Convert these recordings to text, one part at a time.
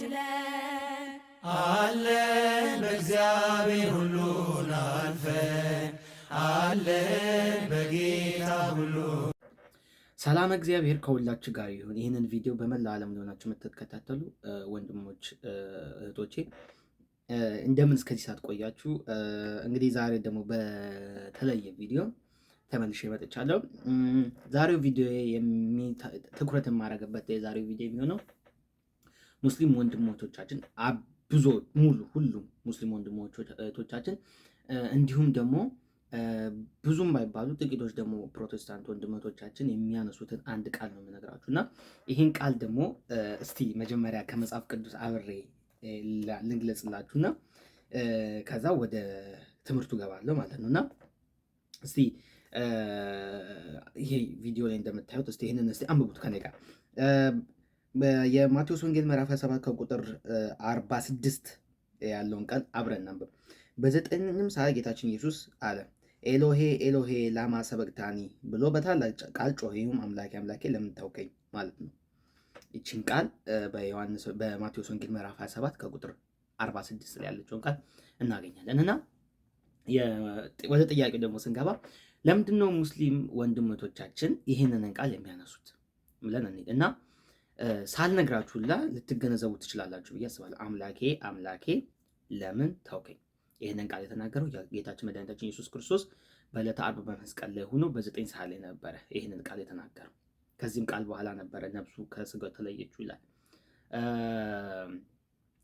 ችለን አለን በእግዚአብሔር ሁሉን አልፈን፣ አለን በጌታ ሁሉ። ሰላም እግዚአብሔር ከሁላችሁ ጋር ይሁን። ይህንን ቪዲዮ በመላው ዓለም ሊሆናችሁ የምትከታተሉ ወንድሞች እህቶቼ፣ እንደምን እስከዚህ ሰዓት ቆያችሁ? እንግዲህ ዛሬ ደግሞ በተለየ ቪዲዮ ተመልሼ መጥቻለሁ። ዛሬው ቪዲዮ ትኩረት የማደርግበት የዛሬው ቪዲዮ የሚሆነው ሙስሊም ወንድሞቻችን ብዙ ሙሉ ሁሉም ሙስሊም ወንድሞች እህቶቻችን፣ እንዲሁም ደግሞ ብዙም ባይባሉ ጥቂቶች ደግሞ ፕሮቴስታንት ወንድሞቻችን የሚያነሱትን አንድ ቃል ነው የምነግራችሁ። እና ይህን ቃል ደግሞ እስቲ መጀመሪያ ከመጽሐፍ ቅዱስ አብሬ ልግለጽላችሁ እና ከዛ ወደ ትምህርቱ ገባለሁ ማለት ነው። እና እስቲ ይሄ ቪዲዮ ላይ እንደምታዩት እስቲ ይህንን እስቲ አንብቡት ከኔ ጋር። የማቴዎስ ወንጌል ምዕራፍ 7 ከቁጥር 46 ያለውን ቃል አብረን እናንብብ። በዘጠኝም ሰዓት ጌታችን ኢየሱስ አለ፣ "ኤሎሄ ኤሎሄ ላማ ሰበቅታኒ" ብሎ በታላቅ ቃል ጮኸ። ይህም "አምላኬ አምላኬ ለምን ተውከኝ" ማለት ነው። ይችን ቃል በዮሐንስ በማቴዎስ ወንጌል ምዕራፍ 27 ከቁጥር 46 ላይ ያለችውን ቃል እናገኛለን። እና ወደ ጥያቄው ደግሞ ስንገባ ለምንድን ነው ሙስሊም ወንድሞቻችን ይህንን ቃል የሚያነሱት ብለን እንሂድ እና ሳልነግራችሁ ሁላ ልትገነዘቡ ትችላላችሁ ብዬ አስባለሁ። "አምላኬ አምላኬ ለምን ተውከኝ?" ይህንን ቃል የተናገረው ጌታችን መድኃኒታችን ኢየሱስ ክርስቶስ በዕለተ ዓርብ በመስቀል ላይ ሆኖ በ9 ሰዓት ላይ ነበረ ይህንን ቃል የተናገረው። ከዚህም ቃል በኋላ ነበረ ነፍሱ ከስጋው ተለየችው ይላል።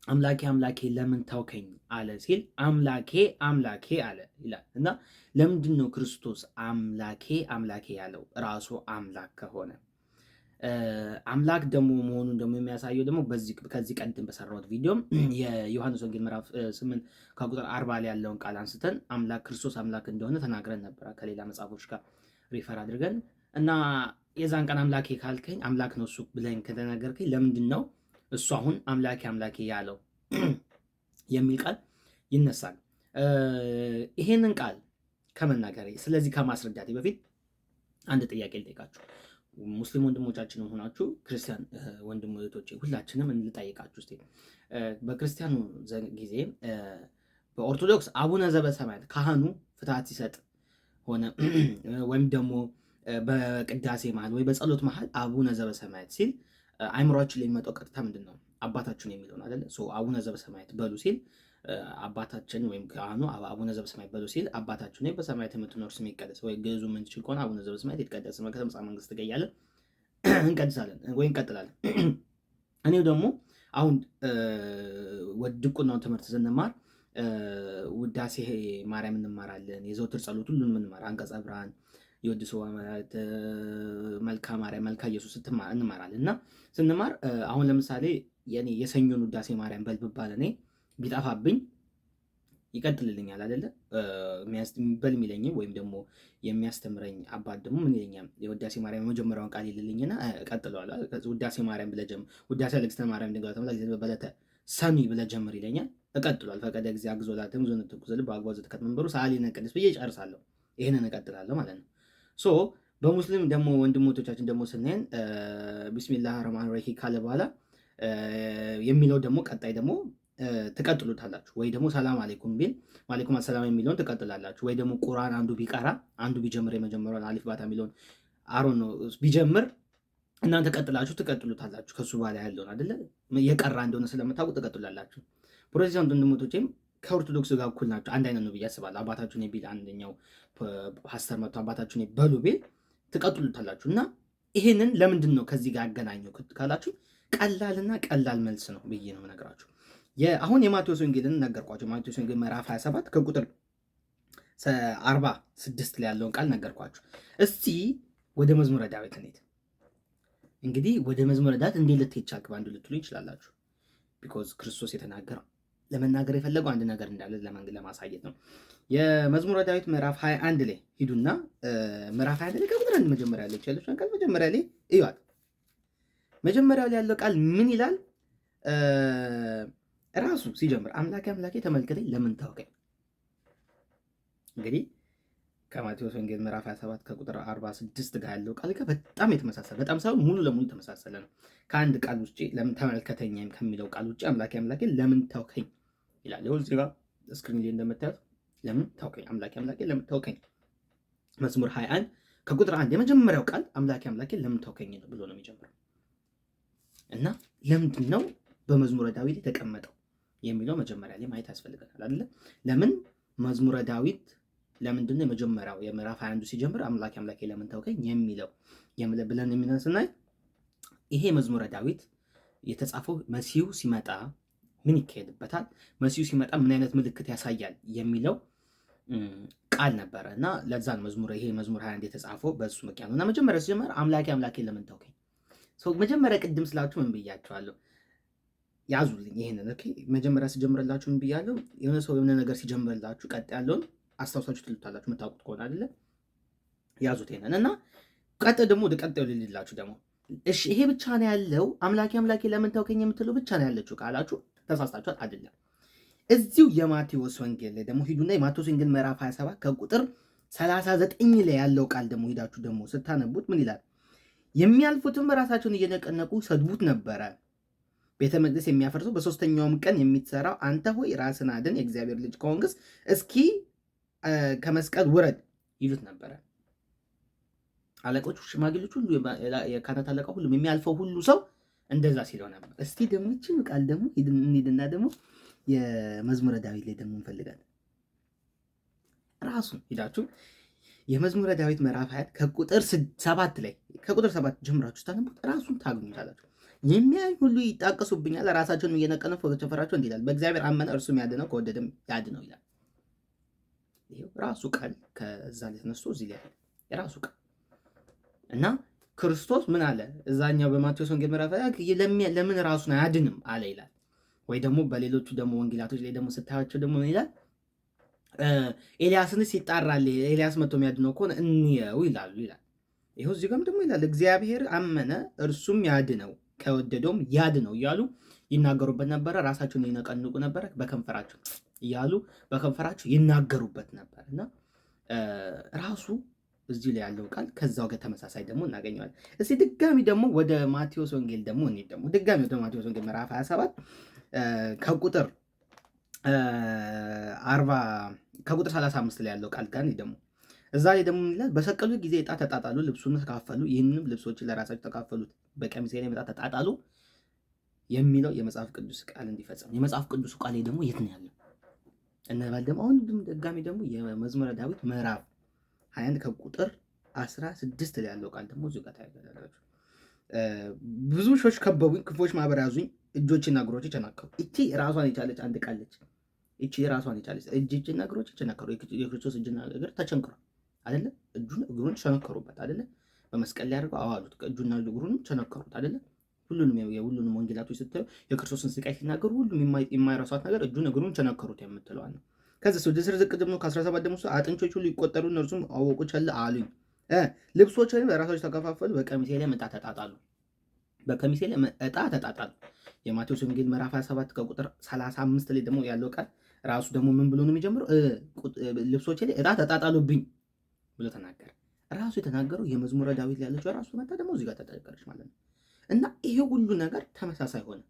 "አምላኬ አምላኬ ለምን ተውከኝ" አለ ሲል "አምላኬ አምላኬ" አለ ይላል። እና ለምንድን ነው ክርስቶስ "አምላኬ አምላኬ" ያለው ራሱ አምላክ ከሆነ? አምላክ ደግሞ መሆኑን ደግሞ የሚያሳየው ደግሞ ከዚህ ቀደም በሰራሁት ቪዲዮም የዮሐንስ ወንጌል ምዕራፍ 8 ከቁጥር 40 ላይ ያለውን ቃል አንስተን አምላክ ክርስቶስ አምላክ እንደሆነ ተናግረን ነበረ ከሌላ መጽሐፎች ጋር refer አድርገን። እና የዛን ቀን "አምላኬ" ካልከኝ፣ አምላክ ነው እሱ ብለኝ ከተናገርከኝ፣ ለምንድን ነው እሱ አሁን "አምላኬ አምላኬ" ያለው የሚል ቃል ይነሳል። ይሄንን ቃል ከመናገሬ ስለዚህ ከማስረዳቴ በፊት አንድ ጥያቄ ልጠይቃችሁ። ሙስሊም ወንድሞቻችንም ሆናችሁ ክርስቲያን ወንድም እህቶቼ፣ ሁላችንም እንልጠይቃችሁ እስኪ። በክርስቲያኑ ጊዜ በኦርቶዶክስ አቡነ ዘበሰማያት ካህኑ ፍትሐት ሲሰጥ ሆነ ወይም ደግሞ በቅዳሴ መሀል ወይ በጸሎት መሀል አቡነ ዘበሰማያት ሲል አይምሯችን ላይ የሚመጣው ቀጥታ ምንድን ነው? አባታችን የሚለውን አይደለ? አቡነ ዘበሰማያት በሉ ሲል አባታችን ወይም ካህኑ አቡነ ዘበሰማያት በሉ ሲል "አባታችን ወይ በሰማያት የምትኖር ስምህ ይቀደስ" ወይ ግዕዙ ምንችል ከሆነ "አቡነ ዘበሰማያት ይትቀደስ ስምከ ትምጻእ መንግስትከ" እያለን እንቀድሳለን ወይ እንቀጥላለን። እኔው ደግሞ አሁን ድቁናውን ትምህርት ስንማር ውዳሴ ማርያም እንማራለን፣ የዘውትር ጸሎት ሁሉንም እንማር፣ አንቀጸ ብርሃን፣ የወድሶ፣ መልካ ማርያም፣ መልካ ኢየሱስ እንማራለን። እና ስንማር አሁን ለምሳሌ የኔ የሰኞን ውዳሴ ማርያም በል ብባል እኔ ቢጠፋብኝ ይቀጥልልኛል አይደለ? በል የሚለኝ ወይም ደግሞ የሚያስተምረኝ አባት ደግሞ ምን ይለኛል? የውዳሴ ማርያም የመጀመሪያውን ቃል ይልልኝና እቀጥለዋለሁ። "ውዳሴ ማርያም ብለህ ጀምር፣ ውዳሴ ለእግዝእትነ ማርያም ድንግል ተመላክ በለተ ሰሚ ብለህ ጀምር" ይለኛል። እቀጥሏል። ፈቀደ ጊዜ አግዞ ላትም ዞን ትኩዘል በአግባዙ ተከት መንበሩ ሰዓሊነ ቅድስት ብዬ እጨርሳለሁ። ይህንን እቀጥላለሁ ማለት ነው። So በሙስሊም ደግሞ ወንድሞቻችን ደግሞ ስናየን "ቢስሚላህ ረህማን ረሂም" ካለ በኋላ የሚለው ደግሞ ቀጣይ ደግሞ ትቀጥሉታላችሁ፣ ወይ ደግሞ "ሰላም አሌይኩም" ቢል "ዋሌይኩም አሰላም" የሚለውን ትቀጥላላችሁ፣ ወይ ደግሞ ቁርአን አንዱ ቢቀራ፣ አንዱ ቢጀምር፣ የመጀመሪያውን አሊፍ ባታ የሚለውን አሮን ነው ቢጀምር እናንተ ቀጥላችሁ ትቀጥሉታላችሁ። ከሱ በኋላ ያለውን አይደለ የቀራ እንደሆነ ስለምታውቁ ትቀጥላላችሁ። ፕሮቴስታንት ወንድሞቼም ከኦርቶዶክስ ጋር እኩል ናቸው፣ አንድ አይነት ነው ብዬ አስባለሁ። አባታችሁን ቢል፣ አንደኛው ፓስተር መጥቶ አባታችሁን በሉ ቢል ትቀጥሉታላችሁ። እና ይሄንን ለምንድን ነው ከዚህ ጋር ያገናኘው ካላችሁ ቀላልና ቀላል መልስ ነው ብዬ ነው የምነግራችሁ። አሁን የማቴዎስ ወንጌልን ነገርኳቸው። ማቴዎስ ወንጌል ምዕራፍ 27 ከቁጥር 46 ላይ ያለውን ቃል ነገርኳችሁ። እስቲ ወደ መዝሙረ ዳዊት እንሂድ። እንግዲህ ወደ መዝሙረ ዳዊት እንዴት ልትሄድ ቻልክ በአንዱ ልትሉ ይችላላችሁ። Because ክርስቶስ የተናገረው ለመናገር የፈለገው አንድ ነገር እንዳለ ለማሳየት ነው። የመዝሙረ ዳዊት ምዕራፍ 21 ላይ ሂዱና ምዕራፍ 21 ላይ ከቁጥር 1 መጀመሪያ ያለች ያለች ቃል መጀመሪያ ላይ እዩዋት። መጀመሪያው ላይ ያለው ቃል ምን ይላል? ራሱ ሲጀምር "አምላኬ አምላኬ ተመልከተኝ ለምን ተውከኝ?" እንግዲህ ከማቴዎስ ወንጌል ምዕራፍ 27 ከቁጥር 46 ጋር ያለው ቃል ጋር በጣም የተመሳሰለ፣ በጣም ሳይሆን ሙሉ ለሙሉ የተመሳሰለ ነው። ከአንድ ቃል ውጭ፣ ለምን ተመልከተኝ ከሚለው ቃል ውጭ አምላኬ አምላኬ ለምን ተውከኝ ይላል። ይኸው እዚህ ጋር screen ላይ እንደምታዩት ለምን ተውከኝ፣ አምላኬ አምላኬ ለምን ተውከኝ። መዝሙር 21 ከቁጥር 1 የመጀመሪያው ቃል አምላኬ አምላኬ ለምን ተውከኝ ነው ብሎ ነው የሚጀምረው። እና ለምንድን ነው በመዝሙረ ዳዊት የተቀመጠው የሚለው መጀመሪያ ላይ ማየት ያስፈልገናል አይደለ? ለምን መዝሙረ ዳዊት፣ ለምንድን ነው የመጀመሪያው የምዕራፍ 21 ሲጀምር አምላኬ አምላኬ ለምን ተውከኝ የሚለው ብለን የሚለን ስናይ፣ ይሄ መዝሙረ ዳዊት የተጻፈው መሲሁ ሲመጣ ምን ይካሄድበታል፣ መሲሁ ሲመጣ ምን አይነት ምልክት ያሳያል የሚለው ቃል ነበረ። እና ለዛ ነው መዝሙር ይሄ መዝሙር 21 የተጻፈው በእሱ ምክንያት ነው። እና መጀመሪያ ሲጀመር አምላኬ አምላኬ ለምን ተውከኝ። መጀመሪያ ቅድም ስላችሁ ምን ብያቸዋለሁ? ያዙልኝ ይሄንን። Okay፣ መጀመሪያ ሲጀምርላችሁ ምን ብያለሁ? የሆነ ሰው የሆነ ነገር ሲጀምርላችሁ ቀጥ ያለውን አስታውሳችሁ ትሉታላችሁ፣ የምታውቁት ከሆነ አይደለ? ያዙት ይሄንን። እና ቀጥ ደግሞ ወደ ቀጣዩ ልልላችሁ ደግሞ፣ እሺ ይሄ ብቻ ነው ያለው፣ አምላኬ አምላኬ ለምን ተውከኝ የምትለው ብቻ ነው ያለችው ካላችሁ ተሳስታችኋል። አይደለም። እዚሁ የማቴዎስ ወንጌል ላይ ደግሞ ሂዱና የማቴዎስ ወንጌል ምዕራፍ 27 ከቁጥር 39 ላይ ያለው ቃል ደግሞ ሂዳችሁ ደግሞ ስታነቡት ምን ይላል? የሚያልፉትም ራሳቸውን እየነቀነቁ ሰድቡት ነበረ። ቤተ መቅደስ የሚያፈርሰው በሶስተኛውም ቀን የሚሰራው አንተ ሆይ ራስህን አድን፣ የእግዚአብሔር ልጅ ከሆንክስ እስኪ ከመስቀል ውረድ ይሉት ነበረ። አለቆቹ፣ ሽማግሌዎች ሁሉ፣ የካህናት አለቃ፣ ሁሉም የሚያልፈው ሁሉ ሰው እንደዛ ሲለው ነበር። እስቲ ደግሞ ይህችን ቃል ደግሞ እንሂድና ደግሞ የመዝሙረ ዳዊት ላይ ደግሞ እንፈልጋለን። ራሱን ሂዳችሁ የመዝሙረ ዳዊት ምዕራፍ 20 ከቁጥር 7 ላይ፣ ከቁጥር 7 ጀምራችሁ ስታነቡት ራሱን ታገኙታላችሁ። የሚያዩ ሁሉ ይጣቀሱብኛል፣ ራሳቸውን እየነቀነፉ ከቸፈራቸው እንዲህ ይላል፣ በእግዚአብሔር አመነ እርሱም ያድነው ከወደደም ያድነው ይላል። ይኸው ራሱ ቃል ከዛ ላይ ተነስቶ እዚህ ላይ የራሱ ቃል። እና ክርስቶስ ምን አለ? እዛኛው በማቴዎስ ወንጌል ምዕራፍ ለምን ራሱን አያድንም አለ ይላል። ወይ ደግሞ በሌሎቹ ደግሞ ወንጌላቶች ላይ ደግሞ ስታያቸው ደግሞ ምን ይላል? ኤልያስንስ ይጣራል፣ ኤልያስ መጥቶ የሚያድነው ከሆነ እንየው ይላሉ ይላል። ይኸው እዚህ ጋርም ደግሞ ይላል፣ እግዚአብሔር አመነ እርሱም ያድነው ከወደደውም ያድነው እያሉ ይናገሩበት ነበረ። ራሳቸውን ይነቀንቁ ነበረ፣ በከንፈራቸው እያሉ በከንፈራቸው ይናገሩበት ነበር። እና ራሱ እዚህ ላይ ያለው ቃል ከዛው ጋር ተመሳሳይ ደግሞ እናገኘዋለን። እስቲ ድጋሚ ደግሞ ወደ ማቴዎስ ወንጌል ደግሞ እንሂድ። ደግሞ ድጋሚ ወደ ማቴዎስ ወንጌል ምዕራፍ 27 ከቁጥር 40፣ ከቁጥር 35 ላይ ያለው ቃል ጋር ደግሞ እዛ ላይ ደግሞ ይላል፣ በሰቀሉት ጊዜ ዕጣ ተጣጣሉ፣ ልብሱን ተካፈሉ፣ ይህንንም ልብሶችን ለራሳቸው ተካፈሉት፣ በቀሚሴ ላይ ዕጣ ተጣጣሉ የሚለው የመጽሐፍ ቅዱስ ቃል እንዲፈጸም። የመጽሐፍ ቅዱስ ቃል ደግሞ የት ነው ያለው እንበል። ደግሞ አሁን ድጋሚ ደግሞ የመዝሙረ ዳዊት ምዕራፍ 21 ከቁጥር 16 ላይ ያለው ቃል ደግሞ እዚሁ ጋር ታያላችሁ። ብዙ ውሾች ከበቡኝ፣ ክፉዎች ማኅበር ያዙኝ፣ እጆችና እግሮቼ ቸነከሩ። እቺ ራሷን የቻለች አንድ ቃል ነች። እቺ ራሷን የቻለች እጆችና እግሮቼ ቸነከሩ። የክርስቶስ እጅና እግር ተቸንክሯል አይደለ? እጁን እግሩን ቸነከሩበት አይደለ? በመስቀል ላይ አድርገው አዋሉት። እጁና እግሩን ቸነከሩት አይደለ? ሁሉንም የሁሉንም ወንጌላቶች ስታዩ የክርስቶስን ስቃይ ሲናገሩ ሁሉም የማይረሷት ነገር እጁን እግሩን ቸነከሩት የምትለዋል ነው። ከዚህ ወደ ስር ዝቅ ደግሞ ከ17 ደግሞ አጥንቶች ሁሉ ይቆጠሩ እነርሱም አወቁ ቸል አሉኝ። ልብሶችን በራሳቸው ተከፋፈሉ፣ በቀሚሴ ላይ ዕጣ ተጣጣሉ። በቀሚሴ ላይ ዕጣ ተጣጣሉ። የማቴዎስ ወንጌል ምዕራፍ 27 ከቁጥር 35 ላይ ደግሞ ያለው ቃል ራሱ ደግሞ ምን ብሎ ነው የሚጀምረው? ልብሶቼ ላይ ዕጣ ተጣጣሉብኝ ብሎ ተናገረ። ራሱ የተናገረው የመዝሙረ ዳዊት ላይ ያለችው ራሱ መታ ደግሞ እዚህ ጋር ተጠቀረች ማለት ነው። እና ይሄ ሁሉ ነገር ተመሳሳይ ሆነ።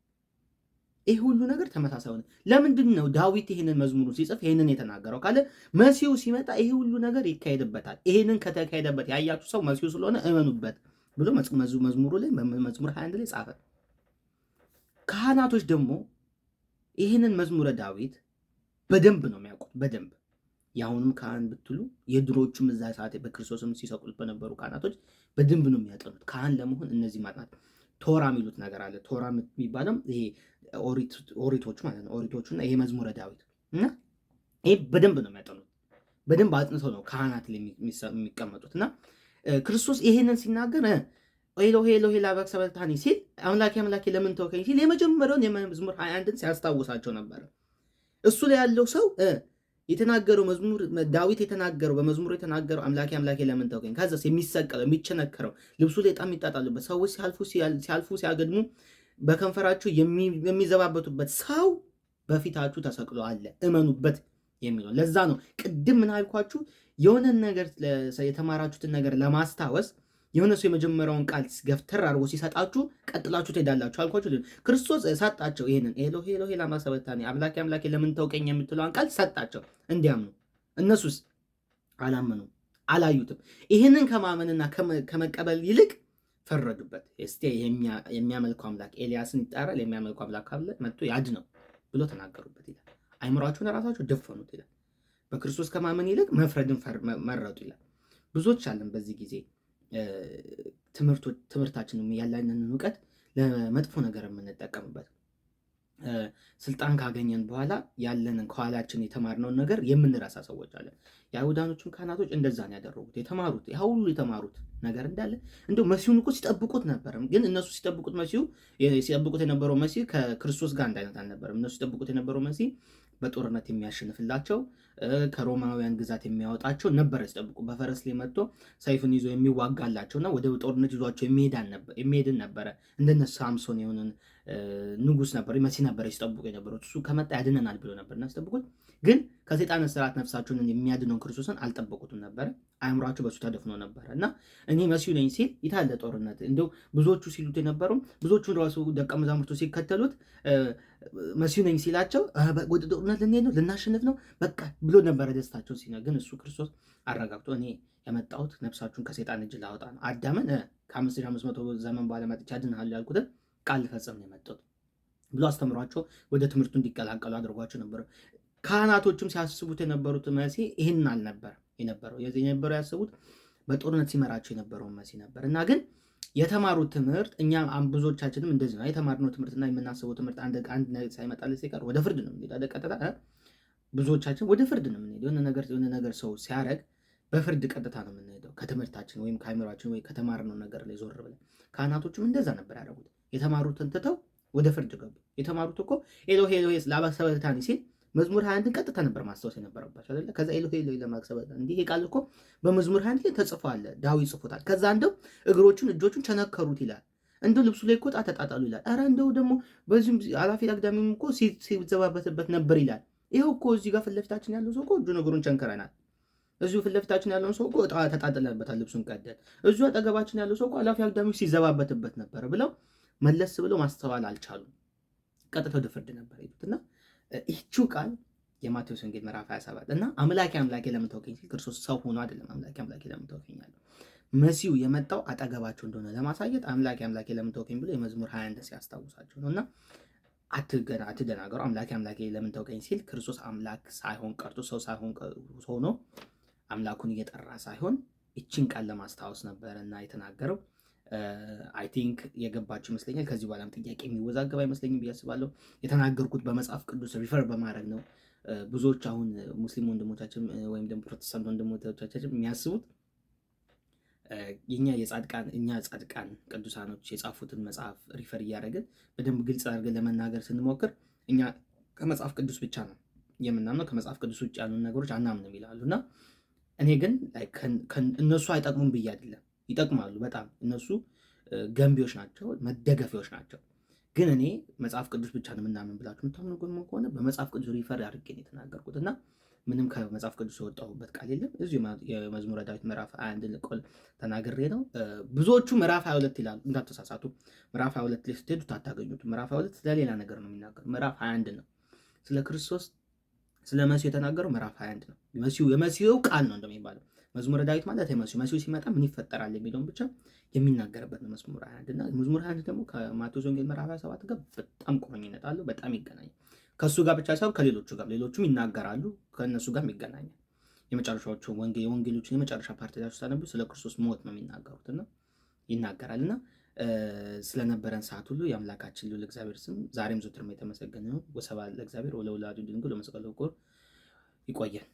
ይሄ ሁሉ ነገር ተመሳሳይ ሆነ። ለምንድን ነው ዳዊት ይሄንን መዝሙሩ ሲጽፍ ይሄንን የተናገረው ካለ፣ መሲሁ ሲመጣ ይሄ ሁሉ ነገር ይካሄድበታል። ይሄንን ከተካሄደበት ያያችሁ ሰው መሲሁ ስለሆነ እመኑበት ብሎ መዝሙሩ ላይ መዝሙር 21 ላይ ጻፈ። ካህናቶች ደግሞ ይህንን መዝሙረ ዳዊት በደንብ ነው የሚያውቁት። በደንብ የአሁኑም ካህን ብትሉ የድሮቹም እዛ ሰዓት በክርስቶስም ሲሰቅሉት በነበሩ ካህናቶች በደንብ ነው የሚያጠኑት። ካህን ለመሆን እነዚህ ማጥናት፣ ቶራ የሚሉት ነገር አለ። ቶራ የሚባለው ይሄ ኦሪቶቹ ማለት ነው። ኦሪቶቹና ይሄ መዝሙረ ዳዊት እና ይሄ በደንብ ነው የሚያጠኑት። በደንብ አጥንተው ነው ካህናት የሚቀመጡት። እና ክርስቶስ ይሄንን ሲናገር ኤሎሄ ኤሎሄ ላማ ሰበቅታኒ ሲል፣ አምላኬ አምላኬ ለምን ተውከኝ ሲል የመጀመሪያውን የመዝሙር 21ን ሲያስታውሳቸው ነበረ። እሱ ላይ ያለው ሰው የተናገረው መዝሙር፣ ዳዊት የተናገረው፣ በመዝሙሩ የተናገረው አምላኬ አምላኬ ለምን ተውከኝ፣ ከዛስ የሚሰቀለው፣ የሚቸነከረው፣ ልብሱ ላይ ዕጣ የሚጣጣሉበት፣ ሰዎች ሲያልፉ ሲያገድሙ በከንፈራቸው የሚዘባበቱበት ሰው በፊታችሁ ተሰቅሎ አለ፣ እመኑበት የሚለው። ለዛ ነው ቅድም ምን አልኳችሁ? የሆነን ነገር የተማራችሁትን ነገር ለማስታወስ የሆነ ሰው የመጀመሪያውን ቃል ገፍተር አድርጎ ሲሰጣችሁ ቀጥላችሁ ትሄዳላችሁ አልኳችሁ። ክርስቶስ ሰጣቸው ይሄንን ኤሎሄ ኤሎሄ ላማ ሰበቅታኒ አምላኬ አምላኬ ለምን ተውከኝ የምትለዋን ቃል ሰጣቸው እንዲያምኑ። እነሱስ አላመኑም፣ አላዩትም። ይህንን ከማመንና ከመቀበል ይልቅ ፈረዱበት። እስቲ የሚያመልከው አምላክ ኤልያስን ይጠራል፣ የሚያመልከው አምላክ ካለ መጥቶ ያድነው ብሎ ተናገሩበት ይላል። አይምሯቸውን ራሳቸው ደፈኑት ይላል። በክርስቶስ ከማመን ይልቅ መፍረድን መረጡ ይላል። ብዙዎች አለን በዚህ ጊዜ ትምህርታችንን ያለንን እውቀት ለመጥፎ ነገር የምንጠቀምበት፣ ስልጣን ካገኘን በኋላ ያለንን ከኋላችን የተማርነውን ነገር የምንረሳ ሰዎች አለን። የአይሁዳኖቹም ካህናቶች እንደዛ ነው ያደረጉት። የተማሩት ያ ሁሉ የተማሩት ነገር እንዳለ እንደው መሲሁን እኮ ሲጠብቁት ነበር። ግን እነሱ ሲጠብቁት መሲሁ ሲጠብቁት የነበረው መሲህ ከክርስቶስ ጋር አንድ አይነት አልነበረም። እነሱ ሲጠብቁት የነበረው መሲህ በጦርነት የሚያሸንፍላቸው፣ ከሮማውያን ግዛት የሚያወጣቸው ነበረ ሲጠብቁ። በፈረስ ላይ መጥቶ ሰይፍን ይዞ የሚዋጋላቸውና ወደ ጦርነት ይዟቸው የሚሄድን ነበረ። እንደነ ሳምሶን የሆነን ንጉስ ነበር፣ መሲህ ነበረ ሲጠብቁ የነበሩት። እሱ ከመጣ ያድነናል ብሎ ነበር እና ሲጠብቁት፣ ግን ከሰይጣን እስራት ነፍሳቸውን የሚያድነውን ክርስቶስን አልጠበቁትም ነበረ። አእምሯቸው በሱ ተደፍኖ ነበረ እና እኔ መሲሁ ነኝ ሲል የታለ ጦርነት? እንደው ብዙዎቹ ሲሉት የነበሩ፣ ብዙዎቹ ራሱ ደቀ መዛሙርቱ ሲከተሉት መሲሁ ነኝ ሲላቸው ወደ ጦርነት ልንሄድ ነው፣ ልናሸንፍ ነው በቃ ብሎ ነበረ ደስታቸው ሲነ ግን እሱ ክርስቶስ አረጋግጦ እኔ የመጣሁት ነፍሳችሁን ከሰይጣን እጅ ላወጣ ነው፣ አዳምን ከ5500 ዘመን በኋላ መጥቼ አድንሃለሁ ያልኩትን ቃል ልፈጽም ነው የመጣሁት ብሎ አስተምሯቸው ወደ ትምህርቱ እንዲቀላቀሉ አድርጓቸው ነበር። ካህናቶቹም ሲያስቡት የነበሩት መሲህ ይህን አልነበር የነበረው። የነበረው ያስቡት በጦርነት ሲመራቸው የነበረውን መሲህ ነበር። እና ግን የተማሩት ትምህርት፣ እኛ ብዙዎቻችንም እንደዚህ ነው፣ የተማርነው ትምህርትና የምናስበው ትምህርት አንድ አንድ ነገር ሳይመጣልን ሲቀር ወደ ፍርድ ነው የምንሄደው። ቀጥታ ብዙዎቻችን ወደ ፍርድ ነው የምንሄደው። የሆነ ነገር ሰው ሲያደርግ በፍርድ ቀጥታ ነው የምንሄደው፣ ከትምህርታችን ወይም ከአእምሯችን ወይ ከተማርነው ነገር ላይ ዞር ብለን። ካህናቶቹም እንደዛ ነበር ያደረጉት። የተማሩትን ትተው ወደ ፍርድ ገቡ። የተማሩት እኮ ኤሎሄ ኤሎሄ ላማ ሰበቅታኒ ሲል መዝሙር 21ን ቀጥታ ነበር ማስታወስ የነበረባቸው አይደለ? ከዛ ኤሎሄ ኤሎሄ ላማ ሰበቅታኒ፣ እንዲህ ይሄ ቃል እኮ በመዝሙር 21 ላይ ተጽፏል፣ ዳዊት ጽፎታል። ከዛ እንደው እግሮቹን እጆቹን ቸነከሩት ይላል። እንደው ልብሱ ላይ እኮ ዕጣ ተጣጣሉ ይላል። ኧረ እንደው ደግሞ በዚህም አላፊ አግዳሚም እኮ ሲዘባበትበት ነበር ይላል። ይኸው እኮ እዚህ ጋር ፊት ለፊታችን ያለው ሰው እኮ እጁን እግሩን ቸንከረናል። እዚሁ ፊት ለፊታችን ያለውን ሰው እኮ ዕጣ ተጣጥለንበታል፣ ልብሱን ቀደን። እዚሁ አጠገባችን ያለው ሰው እኮ አላፊ አግዳሚው ሲዘባበትበት ነበር ብለው መለስ ብለው ማስተዋል አልቻሉም። ቀጥታ ወደ ፍርድ ነበር የሄዱት። እና ይህቺው ቃል የማቴዎስ ወንጌል ምዕራፍ 27 እና አምላኬ አምላኬ ለምን ተውከኝ ሲል ክርስቶስ ሰው ሆኖ አይደለም አምላኬ አምላኬ ለምን ተውከኝ ያለው። መሲሁ የመጣው አጠገባቸው እንደሆነ ለማሳየት አምላኬ አምላኬ ለምን ተውከኝ ብሎ የመዝሙር 21 ሲያስታውሳቸው ነው። እና አትደናገሩ። አምላኬ አምላኬ ለምን ተውከኝ ሲል ክርስቶስ አምላክ ሳይሆን ቀርቶ፣ ሰው ሳይሆን ሆኖ አምላኩን እየጠራ ሳይሆን ይችን ቃል ለማስታወስ ነበረ እና የተናገረው። I think የገባችሁ ይመስለኛል። ከዚህ በኋላም ጥያቄ የሚወዛገብ አይመስለኝም ብዬ አስባለሁ። የተናገርኩት በመጽሐፍ ቅዱስ refer በማድረግ ነው። ብዙዎች አሁን ሙስሊም ወንድሞቻችን ወይም ደግሞ ፕሮቴስታንት ወንድሞቻችን የሚያስቡት የኛ የጻድቃን፣ እኛ ጻድቃን ቅዱሳኖች የጻፉትን መጽሐፍ refer እያደረግን በደንብ ግልጽ አድርገን ለመናገር ስንሞክር እኛ ከመጽሐፍ ቅዱስ ብቻ ነው የምናምነው፣ ከመጽሐፍ ቅዱስ ውጭ ያሉን ነገሮች አናምንም ይላሉ። እና እኔ ግን እነሱ አይጠቅሙም ብዬ አይደለም፣ ይጠቅማሉ በጣም። እነሱ ገንቢዎች ናቸው፣ መደገፊያዎች ናቸው። ግን እኔ መጽሐፍ ቅዱስ ብቻ ነው የምናምን ብላችሁ የምታምኑ ከሆነ በመጽሐፍ ቅዱስ refer አድርጌ ነው የተናገርኩት እና ምንም ከመጽሐፍ ቅዱስ የወጣሁበት ቃል የለም። እዚሁ የመዝሙረ ዳዊት ምዕራፍ 21 ቃል ተናግሬ ነው። ብዙዎቹ ምዕራፍ 22 ይላሉ፣ እንዳትሳሳቱ። ምዕራፍ 22 ላይ ስትሄዱ አታገኙት። ምዕራፍ 22 ስለሌላ ነገር ነው የሚናገሩ። ምዕራፍ 21 ነው ስለ ክርስቶስ፣ ስለ መሲሁ የተናገረው ምዕራፍ 21 ነው። መሲሁ የመሲሁ ቃል ነው እንደሚባለው። መዝሙረ ዳዊት ማለት የመሲሁ፣ መሲሁ ሲመጣ ምን ይፈጠራል የሚለውን ብቻ የሚናገርበት ነው መዝሙር 21። እና መዝሙር 21 ደግሞ ከማቴዎስ ወንጌል ምዕራፍ 27 ጋር በጣም ቁርኝነት አለው። በጣም ይገናኛል። ከእሱ ጋር ብቻ ሳይሆን ከሌሎቹ ጋር፣ ሌሎቹም ይናገራሉ፣ ከእነሱ ጋርም ይገናኛል። የመጨረሻዎቹ የወንጌሎችን የመጨረሻ part ላይ ስታነቡ ስለ ክርስቶስ ሞት ነው የሚናገሩት እና ይናገራል። እና ስለነበረን ሰዓት ሁሉ የአምላካችን ልዑል እግዚአብሔር ስም ዛሬም ዘወትርም የተመሰገነ ይሁን። ወስብሐት ለእግዚአብሔር ወለወላዲቱ ድንግል ወለመስቀሉ ክቡር። ይቆየን።